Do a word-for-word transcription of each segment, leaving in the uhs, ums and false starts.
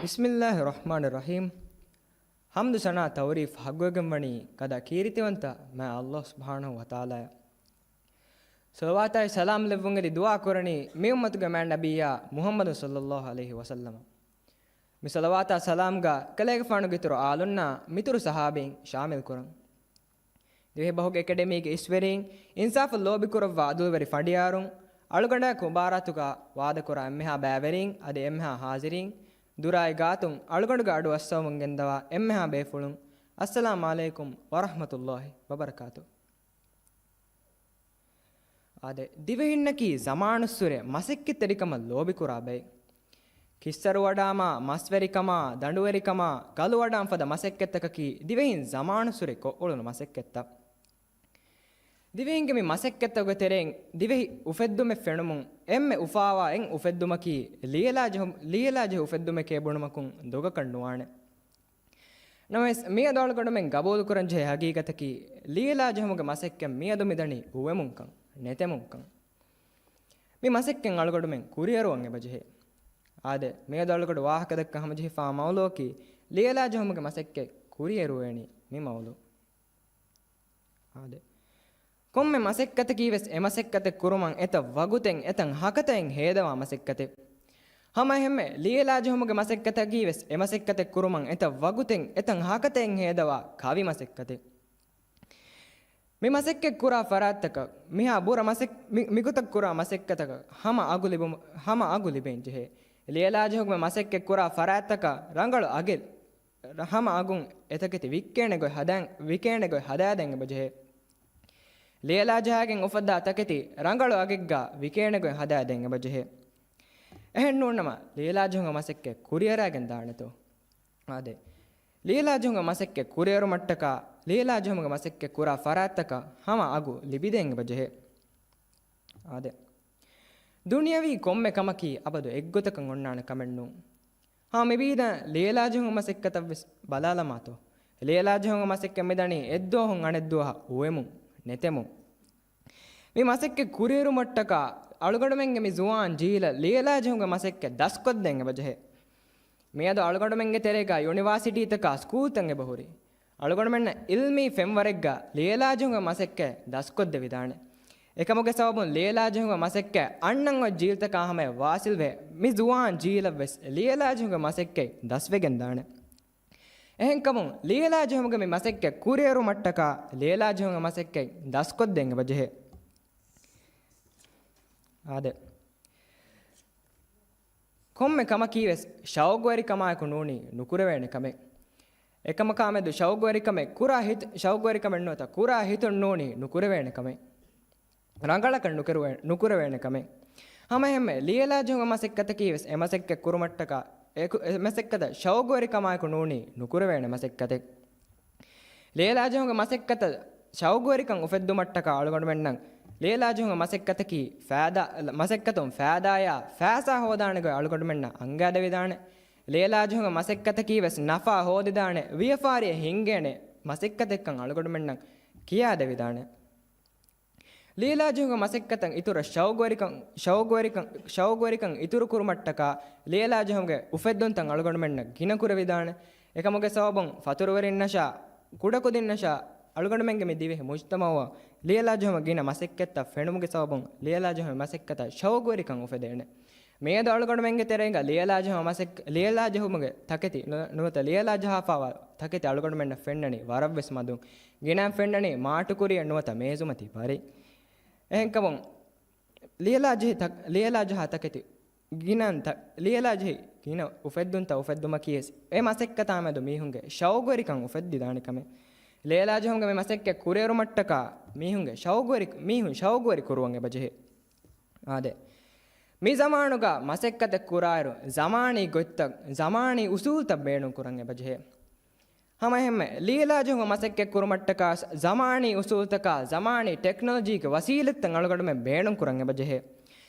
ބިސްމިއްލާހި ރަޙްމާނި ރަޙީމް. ޙަމްދު ސަނާ ތަޢުރީފް ޙައްޤުވެގެން ވަނީ ކަދަ ކީރިތިވަންތަ މާތް ﷲ ސުބްޙާނަހޫ ވަތަޢާލާއަށް. ޞަލަވާތާއި ސަލާމް ލެއްވުން އެދި ދުޢާ ކުރަނީ މި އުއްމަތުގެ މާތް ނަބިއްޔާ މުޙައްމަދު ޞައްލައްލާހު ޢަލައިހި ވަސައްލަމަށް. މި ޞަލަވާތާ ސަލާމްގަ ކަލޭގެފާނުގެ އިތުރު އާލުންނާ މިތުރު ޞަޙާބީން ޝާމިލް ކުރަން. ދިވެހިބަހުގެ އެކަޑަމީގެ އިސްވެރީން، އިންސާފު ލޯބިކުރައްވާ އަދުލުވެރި ފަނޑިޔާރުން، އަޅުގަނޑާއެކު މުބާރާތުގަ ވާދަކުރާ އެންމެހާ ބައިވެރީން، އަދި އެންމެހާ ޙާޟިރީން، ދުރާއި ގާތުން އަޅުގަނޑުގެ އަޑު އައްސަވަމުން ގެންދަވާ އެންމެހާ ބޭފުޅުން، އައްސަލާމް ޢަލައިކުމް ވަރަޙްމަތުﷲ ވަބަރަކާތު. އާދެ، ދިވެހިންނަކީ ޒަމާނުއްސުރެ މަސައްކަތްތެރިކަމަށް ލޯބިކުރާ ބައެއް. ކިއްސަރު ވަޑާމާ، މަސްވެރިކަމާ، ދަނޑުވެރިކަމާ، ގަލު ވަޑާން ފަދަ މަސައްކަތްތަކަކީ ދިވެހިން ޒަމާނުއްސުރެ ކޮށްއުޅުނު މަސައްކަތްތައް. ދިވެހިންގެ މި މަސައްކަތްތަކުގެ ތެރެއިން ދިވެހި އުފެއްދުމެއް ފެނުމުން އެންމެ އުފާވާ އެއް އުފެއްދުމަކީ ލިޔެލާ ޖެހު-، ލިޔެލާ ޖެހި އުފެއްދުމެކޭ ބުނުމަކުން ދޮގަކަށް ނުވާނެ. ނަމަވެސް، މިއަދު އަޅުގަނޑުމެން ގަބޫލުކުރަންޖެހޭ ހަގީގަތަކީ، ލިޔެލާ ޖެހުމުގެ މަސައްކަތް މިއަދު މިދަނީ އުވެމުންކަން، ނެތެމުންކަން. މި މަސައްކަތް އަޅުގަނޑުމެން ކުރިއެރުވަން އެބަޖެހޭ. އާދެ، މިއަދު އަޅުގަނޑު ވާހަކަދައްކަން ހަމަޖެހިފާ މައުޟޫޢަކީ، ލިޔެލާ ޖެހުމުގެ މަސައްކަތް ކުރިއެރުވޭނީ މި މައުޟޫޢު. އާދެ. ކޮންމެ މަސައްކަތަކީ ވެސް އެ މަސައްކަތެއް ކުރުމަށް އެތައް ވަގުތެއް އެތައް ހަކަތައެއް ހޭދަވާ މަސައްކަތެއް. ހަމައެހެންމެ ލިޔެލާ ޖެހުމުގެ މަސައްކަތަކީ ވެސް އެ މަސައްކަތެއް ކުރުމަށް އެތައް ވަގުތެއް އެތައް ހަކަތައެއް ހޭދަވާ ކަވި މަސައްކަތެއް. މި މަސައްކަތް ކުރާ ފަރާތްތަކަށް މިހާ ބުރަ މަސައް-، މި-، މިގޮތަށް ކުރާ މަސައްކަތަކަށް ހަމަ އަގު ލިބުމު-، ހަމަ އަގު ލިބެން ޖެހޭ. ލިޔެލާ ޖެހުމުގެ މަސައްކަތް ކުރާ ފަރާތްތަކަށް ރަނގަޅު އަގެއް ހަމަ އަގުން އެތަކެތި ވިއްކޭނެ ގޮތް ހަދާ-، ވިކޭނެ ގޮތް ހަދާދޭން އެބަޖެހޭ. ލިޔެލާ ޖަހާގެން އުފައްދާ ތަކެތި ރަނގަޅު އަގެއްގަ ވިކޭނެ ގޮތް ހަދާދޭން އެބަޖެހޭ. އެހެން ނޫންނަމަ، ލިޔެލާ ޖެހުމުގެ މަސައްކަތް ކުރިއަރާގެން ދާނެތޯ؟ އާދެ. ލިޔެލާ ޖެހުމުގެ މަސައްކަތް ކުރިއަރުމަށްޓަކާ، ލިޔެލާ ޖެހުމުގެ މަސައްކަތް ކުރާ ފަރާތްތަކަށް ހަމަ އަގު ލިބިދޭން އެބަޖެހޭ. އާދެ. ދުނިޔަވީ ކޮންމެ ކަމަކީ އަބަދު އެއްގޮތަކަށް އޮންނާނެ ކަމެއް ނޫން. ހަމަ މިބީދަ ލިޔެލާ ޖެހުމުގެ މަސައްކަތަށް ވެސް ބަލާލަމާތޯ. ލިޔެލާ ޖެހުމުގެ މަސައްކަތް މިދަނީ އެއްދުވަހުން އަނެއްދުވަހަށް އުވެމުން، ނެތެމުން. މި މަސައްކަތް ކުރިއެރުމަށްޓަކާ އަޅުގަނޑުމެންގެ މި ޒުވާން ޖީލަށް ލިޔެލާ ޖެހުމުގެ މަސައްކަތް ދަސްކޮށްދޭން އެބަޖެހޭ. މިއަދު އަޅުގަނޑުމެންގެ ތެރޭގަ ޔުނިވާސިޓީތަކާ ސްކޫލްތައް އެބަހުރި. އަޅުގަނޑުމެންނަށް އިލްމީ ފެންވަރެއްގަ ލިޔެލާ ޖެހުމުގެ މަސައްކަތް ދަސްކޮށްދެވިދާނެ. އެކަމުގެ ސަބަބުން ލިޔެލާ ޖެހުމުގެ މަސައްކަތް އަންނަން އޮތް ޖީލްތަކާ ހަމަޔަށް ވާސިލްވެ، މި ޒުވާން ޖީލަށްވެސް ލިޔެލާ ޖެހުމުގެ މަސައްކަތް ދަސްވެގެން ދާނެ. އެހެންކަމުން، ލިޔެލާ ޖެހުމުގެ މި މަސައްކަތް ކުރިއެރުމަށްޓަކާ، ލިޔެލާ ޖެހުމުގެ މަސައްކަތް ދަސްކޮށްދޭން އެބަޖެހޭ. އާދެ. ކޮންމެ ކަމަކީ ވެސް ޝައުގުވެރިކަމާއެކު ނޫނީ ނުކުރެވޭނެ ކަމެއް. އެކަމަކާމެދު ޝައުގުވެރިކަމެއް ކުރާ ހިތް-، ޝައުގުވެރިކަމެއް ނުވަތަ ކުރާ ހިތުން ނޫނީ ނުކުރެވޭނެ ކަމެއް. ރަނގަޅަކަށް ނުކުރެވޭ-، ނުކުރެވޭނެ ކަމެއް. ހަމައެހެންމެ ލިޔެލާ ޖެހުމުގެ މަސައްކަތަކީ ވެސް އެ މަސައްކަތް ކުރުމަށްޓަކާ، އެ ކު-، އެ މަސައްކަތަށް ޝައުގުވެރިކަމާއެކު ނޫނީ ނުކުރެވޭނެ މަސައްކަތެއް. ލިޔެލާ ޖެހުމުގެ މަސައްކަތަށް ޝައުގުވެރިކަން އުފެއްދުމަށްޓަކާ އަޅުގަނޑުމެންނަށް ލިޔެލާ ޖެހުމުގެ މަސައްކަތަކީ ފައިދާ-، މަސައްކަތުން ފައިދާއާ ފައިސާ ހޯދާނެ ގޮތް އަޅުގަނޑުމެންނަށް އަންގާދެވިދާނެ. ލިޔެލާ ޖެހުމުގެ މަސައްކަތަކީ ވެސް ނަފާ ހޯދިދާނެ، ވިޔަފާރިއެއް ހިންގޭނެ މަސައްކަތެއްކަން އަޅުގަނޑުމެންނަށް ކިޔާދެވިދާނެ. ލިޔެލާ ޖެހުމުގެ މަސައްކަތަށް އިތުރަށް ޝައުގުވެރިކަން، ޝައުގުވެރިކަން، ޝައުގުވެރިކަން އިތުރު ކުރުމަށްޓަކާ ލިޔެލާ ޖެހުމުގެ އުފެއްދުންތައް އަޅުގަނޑުމެންނަށް ގިނަ ކުރެވިދާނެ. އެކަމުގެ ސަބަބުން ފަތުރުވެރިންނަށާ، ކުޑަކުދިންނަށާ އަޅުގަނޑުމެންގެ މި ދިވެހި މުޖްތަމަޢުއަށް ލިޔެލާ ޖެހުމަށް ގިނަ މަސައްކަތްތައް ފެނުމުގެ ސަބަބުން ލިޔެލާ ޖެހުމުގެ މަސައްކަތަށް ޝައުގުވެރިކަން އުފެދޭނެ. މިއަދު އަޅުގަނޑުމެންގެ ތެރޭގަ ލިޔެލާ ޖެހުމުގެ މަސައްކަ-، ލިޔެލާ ޖެހުމުގެ ތަކެތި ނު-، ނުވަތަ ލިޔެލާ ޖަހާފައިވާ ތަކެތި އަޅުގަނޑުމެންނަށް ފެންނަނީ ވަރަށްވެސް މަދުން. ގިނައިން ފެންނަނީ މާޓުކުރިއެއް ނުވަތަ މޭޒުމަތީ ބަރެއް. އެހެންކަމުން، ލިޔެލާ ޖެހި ތަ-، ލިޔެލާ ޖަހާ ތަކެތި ގިނައިން ތަ-، ލިޔެލާ ޖެހި ގިނަ އުފެއްދުންތައް އުފެއްދުމަކީ ވެސް އެ މަސައްކަތާމެދު މީހުންގެ ޝައުގުވެރިކަން އުފެއްދިދާނެ ކަމެއް. ލިޔެލާ ޖެހުމުގެ މި މަސައްކަތް ކުރިއެރުމަށްޓަކާ މީހުންގެ ޝައުގުވެރި-، މީހުން ޝައުގުވެރި ކުރުވަން އެބަޖެހޭ. އާދެ. މި ޒަމާނުގަ މަސައްކަތެއް ކުރާއިރު، ޒަމާނީ ގޮތްތައް، ޒަމާނީ އުސޫލުތައް ބޭނުން ކުރަން އެބަޖެހޭ. ހަމައެހެންމެ، ލިޔެލާ ޖެހުމުގެ މަސައްކަތް ކުރުމަށްޓަކާ، ޒަމާނީ އުސޫލުތަކާ، ޒަމާނީ ޓެކްނޮލޮޖީގެ ވަސީލަތްތައް އަޅުގަނޑުމެން ބޭނުން ކުރަން އެބަޖެހޭ.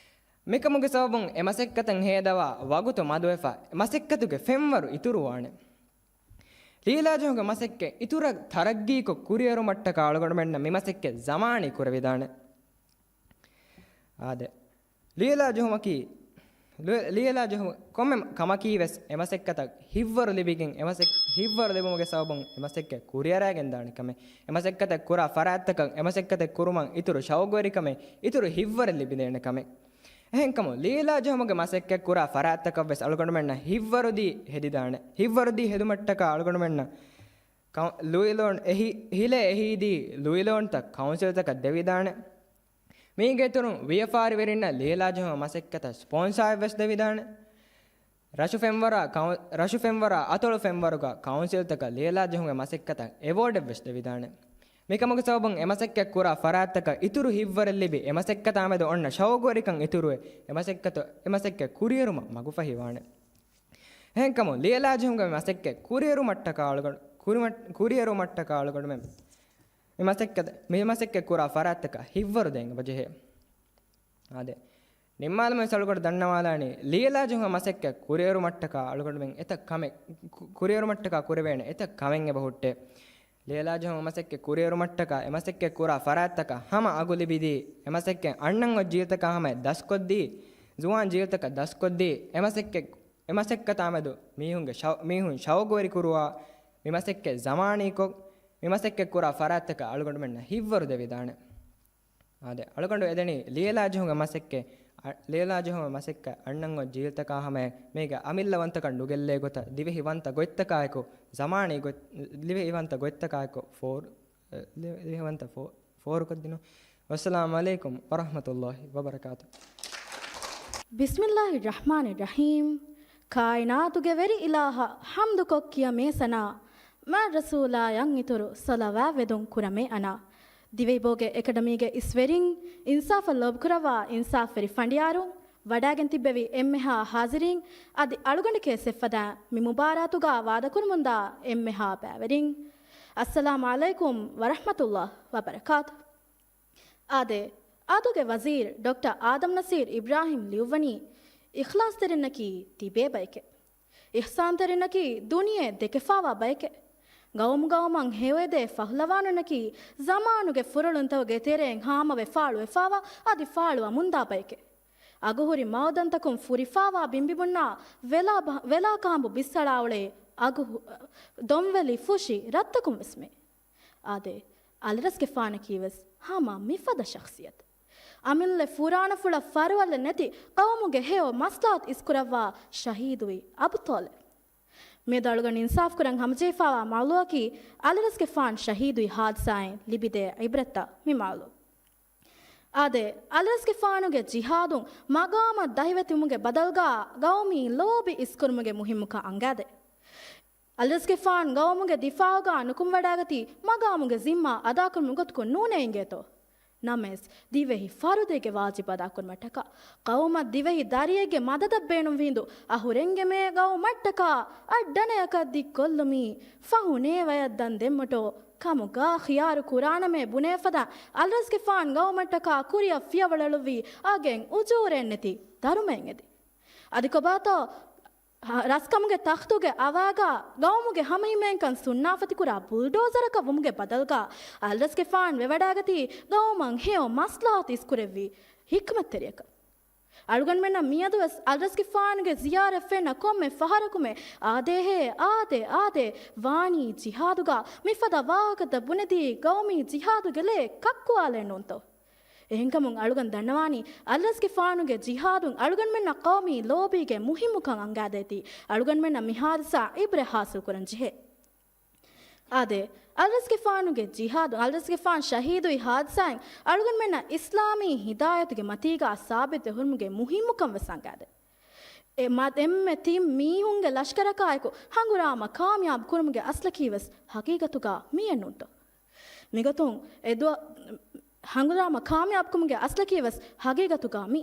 މިކަމުގެ ސަބަބުން އެ މަސައްކަތަށް ހޭދަވާ ވަގުތު މަދުވެފަ، މަސައްކަތުގެ ފެންވަރު އިތުރުވާނެ. ލިޔެލާ ޖެހުމުގެ މަސައްކަތް އިތުރަށް ތަރައްގީކޮށް ކުރިއެރުމަށްޓަކާ އަޅުގަނޑުމެންނަށް މި މަސައްކަތް ޒަމާނީ ކުރެވިދާނެ. އާދެ. ލިޔެލާ ޖެހުމަކީ ލިޔެލާ ޖެހުމުގެ ކޮންމެ ކަމަކީވެސް އެމަސައްކަތަށް ހިތްވަރު ލިބިގެން، އެމަސައް-، ހިތްވަރު ލިބުމުގެ ސަބަބުން އެމަސައްކަތް ކުރިއަރައިގެންދާނެ ކަމެއް. އެމަސައްކަތަށް ކުރާ ފަރާތްތަކަށް، އެމަސައްކަތެއް ކުރުމަށް އިތުރު ޝައުގުވެރިކަމެއް، އިތުރު ހިތްވަރެއް ލިބިދޭނެ ކަމެއް. އެހެންކަމުން، ލިޔެލާ ޖެހުމުގެ މަސައްކަތް ކުރާ ފަރާތްތަކަށްވެސް އަޅުގަނޑުމެންނަށް ހިތްވަރުދީ ހެދިދާނެ. ހިތްވަރުދީ ހެދުމަށްޓަކާ އަޅުގަނޑުމެންނަށް ކައު-، ލުއިލޯން އެހި-، ހިލޭ އެހީދީ ލުއިލޯންތައް ކައުންސިލްތަކަށް ދެވިދާނެ. މީގެ އިތުރުން ވިޔަފާރިވެރިންނަށް ލިޔެލާ ޖެހުމުގެ މަސައްކަތަށް ސްޕޮންސާއެއްވެސް ދެވިދާނެ. ރަށު ފެންވަރާ ކައު-، ރަށު ފެންވަރާ އަތޮޅު ފެންވަރުގަ ކައުންސިލްތަކަށް ލިޔެލާ ޖެހުމުގެ މަސައްކަތަށް އެވޯޑެއްވެސް ދެވިދާނެ. މިކަމުގެ ސަބަބުން އެމަސައްކަތް ކުރާ ފަރާތްތަކަށް އިތުރު ހިތްވަރެއް ލިބި، އެމަސައްކަތާމެދު އޮންނަ ޝައުގުވެރިކަން އިތުރުވެ، އެމަސައްކަތު-، އެމަސައްކަތް ކުރިއެރުމަށް މަގުފަހިވާނެ. އެހެންކަމުން، ލިޔެލާ ޖެހުމުގެ މަސައްކަތް ކުރިއެރުމަށްޓަކާ އަޅުގަނޑު-، ކުރިމަ-، ކުރިއެރުމަށްޓަކާ އަޅުގަނޑުމެން މި މަސައްކަތް، މި މަސައްކަތް ކުރާ ފަރާތްތަކަށް ހިތްވަރު ދޭން އެބަޖެހޭ. އާދެ، ނިންމާލުމެއް ސަޅުގަޑު ދަންނަވާލާނީ، ލިޔެލާ ޖެހުމުގެ މަސައްކަތް ކުރިއެރުމަށްޓަކާ އަޅުގަނޑުމެން އެތައް ކަމެއް، ކު-، ކުރިއެރުމަށްޓަކާ ކުރެވޭނެ އެތައް ކަމެއް އެބަ ހުއްޓޭ. ލިޔެލާ ޖެހުމުގެ މަސައްކަތް ކުރިއެރުމަށްޓަކާ އެ މަސައްކަތް ކުރާ ފަރާތްތަކަށް ހަމަ އަގު ލިބިދީ، އެ މަސައްކަތް އަންނަން އޮތް ޖީލްތަކާ ހަމަޔަށް ދަސްކޮށްދީ، ޒުވާން ޖީލްތަކަށް ދަސްކޮށްދީ، އެ މަސައްކަތް، އެ މަސައްކަތާމެދު މީހުންގެ ޝައު-، މީހުން ޝައުގުވެރިކުރުވާ، މި މަސައްކަތް ޒަމާނީކޮށް، މި މަސައްކަތް ކުރާ ފަރާތްތަކަށް އަޅުގަނޑުމެންނަށް ހިތްވަރު ދެވިދާނެ. އާދެ، އަޅުގަނޑު އެދެނީ ލިޔެލާ ޖެހުމުގެ މަސައްކަތް، އަ، ލިޔެލާ ޖެހުމުގެ މަސައްކަތް އަންނަން އޮތް ޖީލްތަކާ ހަމަޔަށް މީގެ އަމިއްލަވަންތަކަން ނުގެއްލޭ ގޮތަށް ދިވެހި ވަންތަ ގޮތްތަކާއެކު، ޒަމާނީ ގޮތް، ދިވެހި ވަންތަ ގޮތްތަކާއެކު ފޯރު-، ދިވެހި ވަންތަ ފޯ-، ފޯރުކޮށްދިނުން. ވައްސަލާމު ޢަލައިކުމް ވަރަޙްމަތުﷲި ވަބަރަކާތު. ބިސްމިﷲިއްރަޙްމާނިއްރަޙީމް. ކާއިނާތުގެ ވެރި އިލާހަށް ޙަމްދުކޮށް ކިޔަމޭ ސަނާ، މާތް ރަސޫލާއަށް އިތުރު ޞަލަވާތް ވެދުން ކުރަމޭ އަނާ. ދިވެހިބޯގެ އެކަޑަމީގެ އިސްވެރިން، އިންސާފަށް ލޯބިކުރައްވާ އިންސާފްވެރި ފަނޑިޔާރުން، ވަޑައިގެން ތިއްބެވި އެންމެހާ ޙާޟިރީން، އަދި އަޅުގަނޑެކޭ ސެއްފަދައިން މި މުބާރާތުގަ ވާދަކުރަމުންދާ އެންމެހާ ބައިވެރިން، އައްސަލާމު ޢަލައިކުމް ވަރަޙްމަތުﷲި ވަބަރަކާތު. އާދެ، އަދުގެ ވަޒީރު ޑޮކްޓަރ އާދަމް ނަސީރު އިބްރާހިމް ލިޔުއްވަނީ، އިޚްލާޞްތެރިންނަކީ ތިބޭ ބައެކޭ. އިޙްސާންތެރިންނަކީ ދުނިޔެ ދެކެފާވާ ބައެކޭ. ގައުމުގައުމަށް ހެޔޮއެދޭ ފަހުލަވާނުންނަކީ ޒަމާނުގެ ފުރޮޅުންތަކުގެ ތެރެއިން ހާމަވެ ފާޅުވެފާވާ އަދި ފާޅުވަމުންދާ ބައެކޭ. އަގުހުރި މައުދަންތަކުން ފުރިފާވާ ބިނބިބުންނާ ވެލާ ބަ-، ވެލާ ކާނބު ބިއްސަޅާ އުޅޭ އަގު ހު-، ދޮންވެލި ފުށި ރަށްތަކުން ވެސްމެ. އާދެ، އަލިރަސްގެފާނަކީވެސް ހަމަ މިފަދަ ޝަޚްޞިއްޔަތެއް. އަމިއްލަ ފުރާނަފުޅަށް ފަރުވަރުލެއް ނެތި ޤައުމުގެ ހެޔޮ މަސްލަހަތު އިސްކުރައްވާ ޝަހީދުވި އަބުޠާލެއް. މިއަދު އަޅުގަނޑު އިންސާފް ކުރަން ހަމަޖެހިފާވާ މައުޟޫޢަކީ އަލިރަސްގެފާނު ޝަހީދުވި ޙާދިސާއިން ލިބިދޭ ޢިބްރަތްތައް މި މައުޟޫޢު. އާދެ، އަލިރަސްގެފާނުގެ ޖިހާދުން މަގާމަށް ދަހިވެތިވުމުގެ ބަދަލުގަ ގައުމީ ލޯބި އިސްކުރުމުގެ މުހިއްމުކަން އަންގާދޭ. އަލިރަސްގެފާން ގައުމުގެ ދިފާޢުގަ ނުކުމެވަޑައިގަތީ މަގާމުގެ ޒިންމާ އަދާކުރުމުގެ ގޮތުގަ ނޫނޭ އިނގޭތޯ؟ ނަމަވެސް، ދިވެހި ފަރުދެއްގެ ވާޖިބު އަދާކުރުމަށްޓަކާ، ޤައުމަށް ދިވެހި ދަރިއެއްގެ މަދަދަށް ބޭނުންވި ހިނދު އަހުރެންގެ މޭ ގައުމަށްޓަކާ އަށްޑަނަޔަކަށް ދިއްކޮށްލުމީ، ފަހު ނޭވަޔަށް ދަން ދެއްމަޓޯ ކަމުގަ ޚިޔާރު ކުރާނަމޭ ބުނޭ ފަދަ އަލިރަސްގެފާން ގައުމަށްޓަކާ ކުރިއަށް ފިޔަވަޅުއެޅުއްވީ އަގެއް އުޖޫރައެއް ނެތި ދަރުމައެއް އެދި. އަދި ކޮބާތޯ، ހަ-، ރަސްކަމުގެ ތަޚްތުގެ އަވާގަ ގައުމުގެ ހަމަހިމޭންކަން ސުންނާފަތިކުރާ ބުލްޑޯޒަރަކަށް ވުމުގެ ބަދަލުގަ އަލިރަސްގެފާން ވެވަޑައިގަތީ ގައުމަށް ހެޔޮ މަސްލަހަތު އިސްކުރެއްވި ޙިކްމަތްތެރިޔަކަށް. އަޅުގަނޑުމެންނަށް މިއަދުވެސް އަލިރަސްގެފާނުގެ ޒިޔާރަތް ފެންނަ ކޮންމެ ފަހަރަކުމެ އާދޭހޭ، އާދޭ، އާދޭ، ވާނީ ޖިހާދުގަ މިފަދަ ވާހަކަތައް ބުނެދީ ގައުމީ ޖިހާދުގެ ލޭ ކައްކުވާލެއް ނޫންތޯ؟ އެހެންކަމުން އަޅުގަނޑު ދަންނަވާނީ، އަލިރަސްގެފާނުގެ ޖިހާދުން އަޅުގަނޑުމެންނަށް ޤައުމީ ލޯބީގެ މުހިއްމުކަން އަންގާދޭތީ، އަޅުގަނޑުމެންނަށް މި ހާދިސާ ޢިބްރަތް ޙާޞިލް ކުރަން ޖެހޭ. އާދެ، އަލިރަސްގެފާނުގެ ޖިހާދު، އަލިރަސްގެފާނު ޝަހީދުވި ހާދިސާއިން އަޅުގަނޑުމެންނަށް އިސްލާމީ ހިދާޔަތުގެ މަތީގަ ސާބިތުވެ ހުރުމުގެ މުހިއްމުކަން ވެސް އަންގާދޭ. އެ މަ-، އެންމެ ތިން މީހުންގެ ލަޝްކަރަކާއެކު ހަނގުރާމަ ކާމިޔާބު ކުރުމުގެ އަސްލަކީ ވެސް ހަގީގަތުގަ މިއެއް ނޫންތޯ؟ މިގޮތުން އެ ދުވަ-، ހަނގުރާމަ ކާމިޔާބުކުމުގެ އަސްލަކީ ވެސް ހަގީގަތުގަ މި.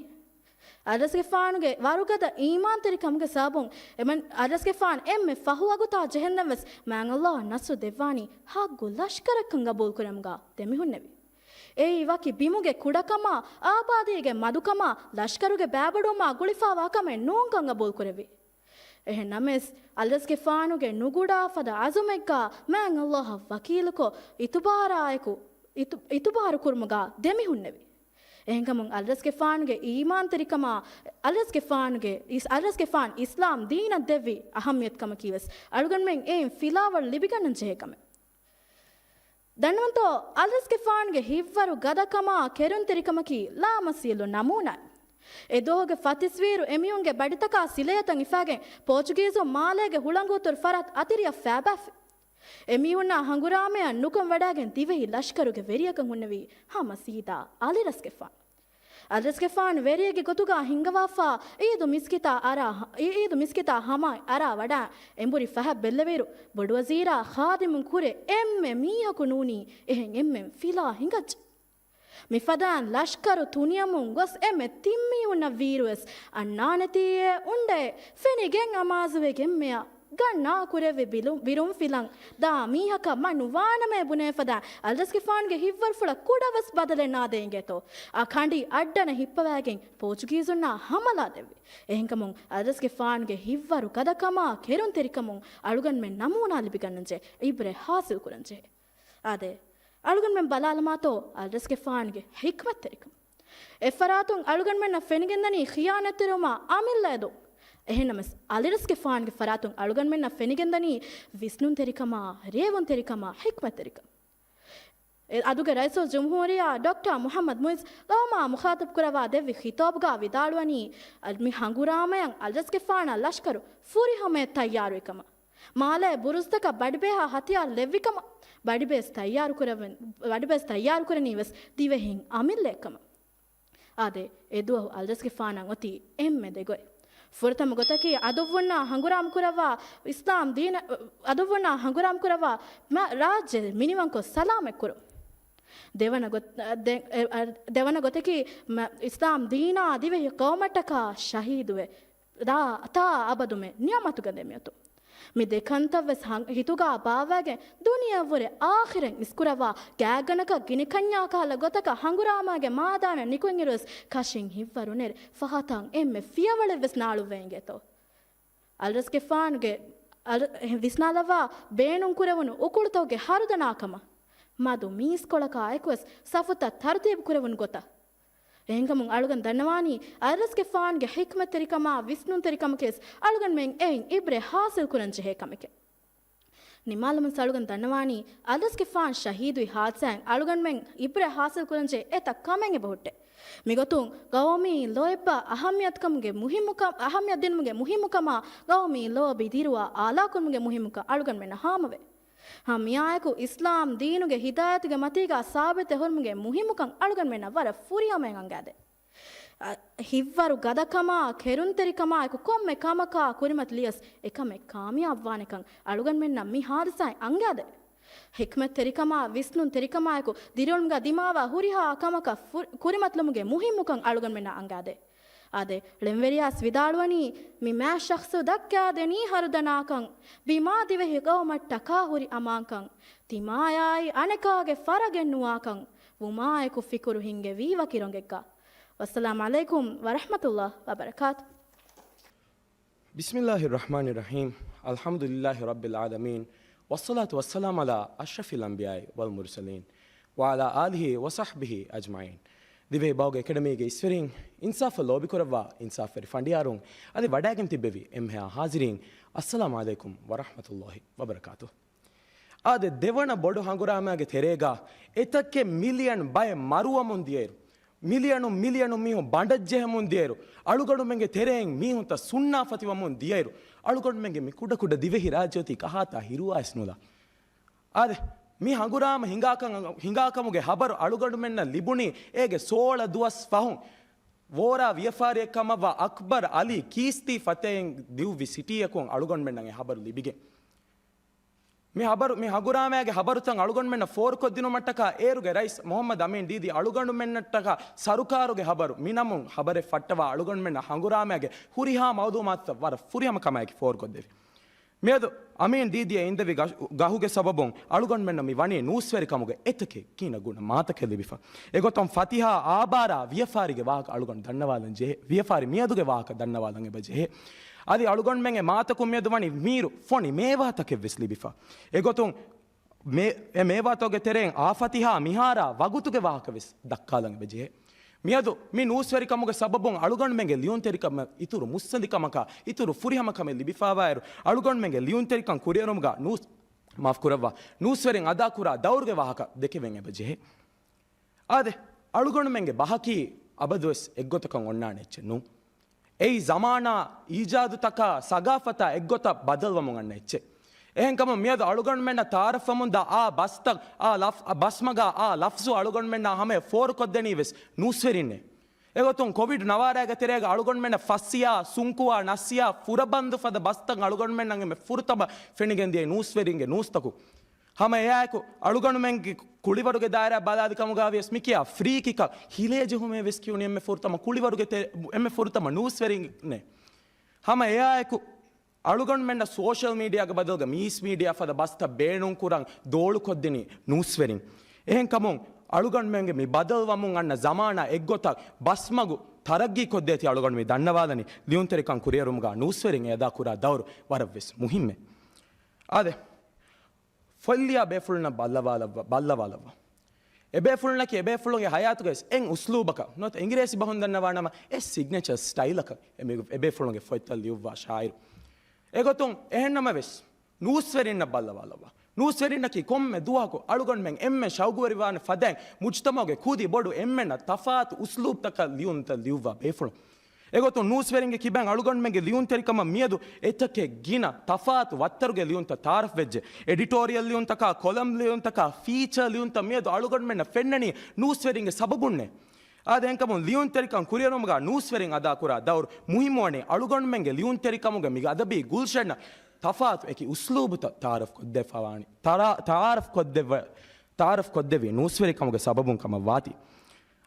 އަލިރަސްގެފާނުގެ ވަރުގަދަ އީމާންތެރިކަމުގެ ސަބަބުން އެމަން-، އަލިރަސްގެފާނު އެންމެ ފަހު ވަގުތާ ޖެހެންދެން ވެސް މާތް ﷲ ނަޞްރު ދެއްވާނީ ހައްގު ލަޝްކަރަކަށް ގަބޫލުކުރެމުގަ ދެމިހުންނެވި. އެއީ ވަކި ބިމުގެ ކުޑަކަމާ، އާބާދީގެ މަދުކަމާ، ލަޝްކަރުގެ ބައިބަޑުވުމާ ގުޅިފާވާ ކަމެއް ނޫންކަން ގަބޫލުކުރެއްވި. އެހެން ނަމަވެސް، އަލިރަސްގެފާނުގެ ނުގުޑާ ފަދަ އަޒުމެއްގާ މާތް ﷲ އަށް ވަކީލުކޮށް، އިތުބާރާއެކު، އިތު-، އިތުބާރު ކުރުމުގާ ދެމިހުންނެވި. އެހެންކަމުން އަލްރަސްގެފާނުގެ އީމާންތެރިކަމާ، އަލްރަސްގެފާނުގެ އިސް-، އަލްރަސްގެފާނު އިސްލާމް ދީނަށް ދެއްވި އަހައްމިޔަތުކަމަކީ ވެސް އަޅުގަނޑުމެން އެއިން ފިލާވަޅު ލިބިގަންނަން ޖެހޭ ކަމެއް. ދަންނަވަންތޯ، އަލްރަސްގެފާނުގެ ހިތްވަރު ގަދަކަމާ ކެރުންތެރިކަމަކީ ލާމަސީލު ނަމޫނާއެއް. އެ ދުވަހުގެ ފަތިސްވީއިރު އެމީހުންގެ ބަޑިތަކާ ސިލަޔަތައް ހިފާގެން ޕޯޗުގީޒުން މާލޭގެ ހުޅަނގުއަތޮޅު ފަރާތް އަތިރިއަށް ފައިބާފި. އެމީހުންނާ ހަނގުރާމަޔަށް ނުކަން ވަޑާގެން ދިވެހި ލަޝްކަރުގެ ވެރިޔަކަށް ހުންނެވީ ހަމަ ސީދާ އަލިރަސްގެފާނު. އަލިރަސްގެފާނު ވެރިއެއްގެ ގޮތުގަ ހިންގަވާފާ އީދު މިސްކިތާ އަރާ، އީދު މިސްކިތާ ހަމައަށް އަރާ ވަޑާ އެނބުރި ފަހަށް ބެއްލެވިއިރު، ބޮޑުވަޒީރާ ޚާދިމުން ކުރެ އެންމެ މީހަކު ނޫނީ އެހެން އެންމެން ފިލާ ހިނގައްޖެ. މިފަދައިން ލަޝްކަރު ތުނިޔަމުން ގޮސް އެންމެ ތިން މީހުންނަށް ވީއިރުވެސް އަންނާނެތީއޭ އުނޑޭ ފެނިގެން އަމާޒުވެގެން މެޔަށް ގަންނާ ކުރެއްވި ބިރު-، ބިރުން ފިލަން ދާ މީހަކަށް މަ ނުވާނަމޭ ބުނޭ ފަދައިން އަލްރަސްގެފާނުގެ ހިތްވަރުފުޅަށް ކުޑަވެސް ބަދަލެއް ނާދޭ އިނގޭތޯ. އަ ކަނޑި އައްޑަނަ ހިއްޕަވައިގެން ޕޯޗުގީޒުންނާ ހަމަލާ ދެއްވި. އެހެންކަމުން އަލްރަސްގެފާނުގެ ހިތްވަރު ގަދަކަމާ ކެރުންތެރިކަމުން އަޅުގަނޑުމެން ނަމޫނާ ލިބިގަންނަންޖެ އިބްރެ ހާސިލް ކުރަންޖެހޭ. އާދެ، އަޅުގަނޑުމެން ބަލާލަމާތޯ އަލްރަސްގެފާނުގެ ހިކްމަތްތެރިކަން. އެއްފަރާތުން އަޅުގަނޑުމެންނަށް ފެނިގެންދަނީ ޚިޔާނަތްތެރިވުމާ އަމިއްލަ އެދުން. އެހެންނަމަސް، އަލިރަސްގެފާނުގެ ފަރާތުން އަޅުގަނޑުމެންނަށް ފެނިގެންދަނީ ވިސްނުންތެރިކަމާ، ރޭވުންތެރިކަމާ، ހިކްމަތްތެރިކަން. އެ އަދުގެ ރައީސުލްޖުމްހޫރިއްޔާ ޑޮކްޓަރ މުޙައްމަދު މުޢިއްޒު ގައުމާ މުޚާޠަބުކުރައްވާ ދެއްވި ޚިޠާބުގަ ވިދާޅުވަނީ، މި ހަނގުރާމަޔަށް އަލްރަސްގެފާނާ ލަޝްކަރު ފުރިހަމަޔަށް ތައްޔާރުވިކަމަށް. މާލޭ ބުރުޒުތަކަށް ބަޑިބޭހާ ހަތިޔާރު ލެއްވިކަމަށް، ބަޑިބޭސް ތައްޔާރުކުރެވެން-، ބަޑިބޭސް ތައްޔާރުކުރަނީ ވެސް ދިވެހިން އަމިއްލައެއްކަމަށް. އާދެ، އެދުވަހު އަލްރަސްގެފާނަށް އޮތީ އެންމެ ދެގޮތް. ފުރަތަމަ ގޮތަކީ އަދުއްވުންނާ ހަނގުރާމަކުރައްވާ އިސްލާމް ދީނަށް، އަދުއްވުންނާ ހަނގުރާމަކުރައްވާ މަ-، ރާއްޖެ މިނިވަންކޮށް ސަލާމަތްކުރުން. ދެވަނަ ގޮ-، ދެ-، އެ، އަ، ދެވަނަ ގޮތަކީ މަ-، އިސްލާމް ދީނާ ދިވެހި ޤައުމަށްޓަކާ ޝަހީދުވެ، ދާ، ތާ އަބަދުމެ ނިޢުމަތުގަ ދެމިއޮތުން. މި ދެ ކަންތައްވެސް ހަން-، ހިތުގަ ބާއްވައިގެން ދުނިޔެއަށްވުރެ އާޚިރަތް މިސްކުރައްވާ ގާތްގަނޑަކަށް ގިނިކަންޏާ ކަހަލަ ގޮތަކަށް ހަނގުރާމައިގެ މާދާނަށް ނިކުތްއިރުވެސް ކަށިން ހިތްވަރު ނެރެ ފަހަތަށް އެންމެ ފިޔަވަޅެއްވެސް ނާޅުއްވައިގެން އިނގޭތޯ. އަލްރަސްގެފާނުގެ އަލް-، ވިސްނާލައްވާ ބޭނުންކުރެވުނު އުކުޅުތަކުގެ ހަރުދަނާކަމަށް މަދު މީސްކޮޅަކާ އެކުވެސް ސަފުތައް ތަރުތީބު ކުރެވުނު ގޮތަށް. އެހެންކަމުން އަޅުގަނޑު ދަންނަވާނީ، އަލްރަސްގެފާނުގެ ޙިކްމަތްތެރިކަމާ ވިސްނުންތެރިކަމަކީވެސް އަޅުގަނޑުމެން އެއިން ޢިބްރަތް ޙާޞިލް ކުރަން ޖެހޭ ކަމެކޭ. ނިމާލަމުން އަޅުގަނޑު ދަންނަވާނީ، އަލްރަސްގެފާނު ޝަހީދުވި ޙާދިސާއިން އަޅުގަނޑުމެން ޢިބްރަތް ޙާޞިލް ކުރަން ޖެހޭ އެތައް ކަމެއް އެބަހުއްޓޭ. މިގޮތުން ޤައުމީ ލޯތްބާ އަހައްމިޔަތުކަމުގެ މުހިއްމުކަ-، އަހައްމިޔަތް ދިނުމުގެ މުހިއްމުކަމާ، ޤައުމީ ލޯބި ދިރުވާ އާލާކުރުމުގެ މުހިއްމުކަން އަޅުގަނޑުމެންނަށް ހާމަވޭ. ހަމަ މިއާއެކު އިސްލާމް ދީނުގެ ހިދާޔަތުގެ މަތީގަ ސާބިތެއް ހުރުމުގެ މުހިއްމުކަން އަޅުގަނޑުމެންނަށް ވަރަށް ފުރިހަމައިން އަނގައިދޭ. އަ، ހިތްވަރު ގަދަކަމާ، ކެރުންތެރިކަމާއެކު ކޮންމެ ކަމަކާ ކުރިމަތިލިޔަސް އެކަމެއް ކާމިޔާބުވާނެކަން އަޅުގަނޑުމެންނަށް މި ހާދިސާއިން އަނގައިދޭ. ޙިކްމަތްތެރިކަމާ، ވިސްނުންތެރިކަމާއެކު ދިރިއުޅުމުގަ ދިމާވާ ހުރިހާ ކަމަކަށް ފު-، ކުރިމަތިލުމުގެ މުހިއްމުކަން އަޅުގަނޑުމެންނަށް އަނގައިދޭ. އާދެ، ޅެންވެރިޔާސް ވިދާޅުވަނީ، މި މާތް ޝަޚްޞު ދައްކާދެނީ ހަރުދަނާކަން، ބިމާ ދިވެހި ޤައުމަށްޓަކާ ހުރި އަމާންކަން، ތިމާޔާއި އަނެކާގެ ފަރަގެއް ނުވާކަން، ވުމާއެކު ފިކުރު ހިންގެވީ ވަކި ރޮނގެއްގަ. ވައްސަލާމް ޢަލައިކުމް ވަރަޙްމަތުﷲ ވަބަރަކާތު. بسم الله الرحمن الرحيم. الحمد لله رب العالمين. والصلاة والسلام على أشرف الأنبياء والمرسلين وعلى آله وصحبه أجمعين. ދިވެހި ބަހުގެ އެކަޑަމީގެ އިސްވެރިން، އިންސާފަށް ލޯބިކުރައްވާ އިންސާފުވެރި ފަނޑިޔާރުން، އަދި ވަޑައިގެން ތިއްބެވި އެންމެހާ ޙާޟިރީން، އައްސަލާމް ޢަލައިކުމް ވަރަޙްމަތުﷲ ވަބަރަކާތު. އާދެ، ދެވަނަ ބޮޑު ހަނގުރާމައިގެ ތެރޭގަ އެތަކެއް މިލިއަން ބައެއް މަރުވަމުން ދިޔައިރު، މިލިއަނުން މިލިއަނުން މީހުން ބަނޑަށްޖެހެމުން ދިޔައިރު، އަޅުގަނޑުމެންގެ ތެރެއިން މީހުންތައް ސުންނާފަތިވަމުން ދިޔައިރު، އަޅުގަނޑުމެންގެ މި ކުޑަކުޑަ ދިވެހި ރާއްޖެ އޮތީ ކަހާތާ ހިރުވާވެސް ނުލާ. އާދެ، މި ހަނގުރާމަ ހިނގާކަން، ހިނގާކަމުގެ ހަބަރު އަޅުގަނޑުމެންނަށް ލިބުނީ އޭގެ ސޯޅަ ދުވަސް ފަހުން، ވޯރާ ވިޔަފާރިއެއް ކަމަށްވާ އަކްބަރު ޢަލީ ކީސްތީ ފަތައިން ދިއުއްވި ސިޓީއަކުން އަޅުގަނޑުމެންނަށް އެ ހަބަރު ލިބިގެން. މި ހަބަރު، މި ހަނގުރާމައިގެ ހަބަރުތައް އަޅުގަނޑުމެންނަށް ފޯރުކޮށްދިނުމަށްޓަކާ އޭރުގެ ރައީސް މުޙައްމަދު އަމީން ދީދީ އަޅުގަނޑުމެންނަށްޓަކާ ސަރުކާރުގެ ހަބަރު މި ނަމުން ހަބަރެއް ފައްޓަވާ އަޅުގަނޑުމެންނަށް ހަނގުރާމައިގެ ހުރިހާ މައުލޫމާތުތައް ވަރަށް ފުރިހަމަ ކަމާއެކީ ފޯރުކޮށްދެވި. މިއަދު އަމީން ދީދީ އެ އިންދެވި ގަ-، ގަހުގެ ސަބަބުން އަޅުގަނޑުމެންނަށް މި ވަނީ ނޫސްވެރިކަމުގެ އެތަކެއް ކިހިނެއް ގުނަ މާތަކެއް ލިބިފަ. އެގޮތުން ފަތިހާ އާބާރާ ވިޔަފާރީގެ ވާހަކަ އަޅުގަނޑު ދަންނަވާލަން ޖެހޭ، ވިޔަފާރި މިއަދުގެ ވާހަކަ ދަންނަވާލަން އެބަ ޖެހޭ. އަދި އަޅުގަނޑުމެންގެ މާތަކުން މިއަދު ވަނީ މީރު ފޮނި މޭވާތަކެއް ވެސް ލިބިފަ. އެގޮތުން މޭ-، އެ މޭވާތަކުގެ ތެރެއިން އާ ފަތިހާ މިހާރާ ވަގުތުގެ ވާހަކަ ވެސް ދައްކާލަން އެބަ ޖެހޭ. މިއަދު މި ނޫސްވެރިކަމުގެ ސަބަބުން އަޅުގަނޑުމެންގެ ލިޔުންތެރިކަމަށް އިތުރު މުއްސަނދިކަމަކާ އިތުރު ފުރިހަމަ ކަމެއް ލިބިފާވާއިރު، އަޅުގަނޑުމެންގެ ލިޔުންތެރިކަން ކުރިއެރުމުގަ ނޫސް، މާފު ކުރައްވާ، ނޫސްވެރިން އަދާކުރާ ދައުރުގެ ވާހަކަ ދެކެވެން އެބަ ޖެހޭ. އާދެ، އަޅުގަނޑުމެންގެ ބަހަކީ އަބަދުވެސް އެއްގޮތަކަށް އޮންނާނެ އެއްޗެއް ނޫން. އެއީ ޒަމާނާ އީޖާދުތަކާ ސަގާފަތާ އެއްގޮތަށް ބަދަލުވަމުން އަންނަ އެއްޗެއް. އެހެންކަމުން މިއަދު އަޅުގަނޑުމެންނަށް ތައާރަފްވަމުންދާ އާ ބަސްތައް، އާ ލަފް، އާ ބަސްމަގާ އާ ލަފްޒު އަޅުގަނޑުމެންނާ ހަމަޔަށް ފޯރުކޮށްދެނީ ވެސް ނޫސްވެރިންނޭ. އެގޮތުން ކޮވިޑް ނަވާރައިގެ ތެރޭގަ އަޅުގަނޑުމެންނަށް ފަސްޔާ، ސުންކުވާ، ނަސްޔާ، ފުރަބަންދު ފަދަ ބަސްތައް އަޅުގަނޑުމެންނަށް އެންމެ ފުރަތަމަ ފެނިގެންދިޔަ ނޫސްވެރިންގެ ނޫސްތަކުން. ހަމަ އެއާއެކު އަޅުގަނޑުމެންގެ ކުޅިވަރުގެ ދާއިރާ ބަލާލި ކަމުގަ ވިޔަސް މިކިޔާ ފްރީ ކިކަށް ހިލޭ ޖެހުމޭ ވެސް ކިޔުނީ އެންމެ ފުރަތަމަ ކުޅިވަރުގެ ތެ-، އެންމެ ފުރަތަމަ ނޫސްވެރިންނޭ. ހަމަ އެއާއެކު އަޅުގަނޑުމެންނަށް ސޯޝަލް މީޑިއާގެ ބަދަލުގަ މީސް މީޑިއާ ފަދަ ބަސްތައް ބޭނުންކުރަން ދޯޅުކޮށްދިނީ ނޫސްވެރިން. އެހެންކަމުން އަޅުގަނޑުމެންގެ މި ބަދަލުވަމުން އަންނަ ޒަމާނާ އެއްގޮތަށް ބަސްމަގު ތަރައްގީ ކޮށްދޭތީ އަޅުގަނޑު މި ދަންނަވާލަނީ ލިޔުންތެރިކަން ކުރިއެރުމުގަ ނޫސްވެރިން އެ އަދާކުރާ ދައުރު ވަރަށްވެސް މުހިއްމޭ. އާދެ، ފޮތްލިޔާ ބޭފުޅުންނަށް ބައްލަވާލައްވާ، ބައްލަވާލައްވާ. އެބޭފުޅުންނަކީ އެބޭފުޅުންގެ ހަޔާތުގައި އެއް އުސްލޫބަކަށް ނުވަތަ އިނގިރޭސި ބަހުން ދަންނަވާނަމަ އެއް ސިގްނޭޗަރ ސްޓައިލަކަށް އެ މީ-، އެބޭފުޅުންގެ ފޮތްތައް ލިޔުއްވާ ޝާއިރު. އެގޮތުން އެހެންނަމަވެސް ނޫސްވެރިންނަށް ބައްލަވާލައްވާ. ނޫސްވެރިންނަކީ ކޮންމެ ދުވަހަކު އަޅުގަނޑުމެން އެންމެ ޝައުގުވެރިވާނެ ފަދައިން މުޖްތަމަޢުގެ ކުދި ބޮޑު އެންމެންނަށް ތަފާތު އުސްލޫބްތަކަށް ލިޔުންތައް ލިޔުއްވާ ބޭފުޅުން. އެގޮތުން ނޫސްވެރިންގެ ކިބައިން އަޅުގަނޑުމެންގެ ލިޔުންތެރިކަމަށް މިއަދު އެތަކެއް ގިނަ ތަފާތު ވައްތަރުގެ ލިޔުންތައް ތައާރަފްވެއްޖެ. އެޑިޓޯރިއަލް ލިޔުންތަކާ، ކޮލަމް ލިޔުންތަކާ، ފީޗާ ލިޔުންތައް މިއަދު އަޅުގަނޑުމެންނަށް ފެންނަނީ ނޫސްވެރިންގެ ސަބަބުންނޭ. އާދެ، އެހެންކަމުން ލިޔުންތެރިކަން ކުރިއެރުމުގަ ނޫސްވެރިން އަދާކުރާ ދައުރު މުހިއްމުވަނީ އަޅުގަނޑުމެންގެ ލިޔުންތެރިކަމުގެ މި އަދަބީ ގުލްޝަންއަށް ތަފާތު އެކި އުސްލޫބުތައް ތައާރަފް ކޮށްދެއްވާނީ، ތަރާ-، ތައާރަފް ކޮށްދެއްވަ-، ތައާރަފް ކޮށްދެއްވީ ނޫސްވެރިކަމުގެ ސަބަބުން ކަމަށް ވާތީ.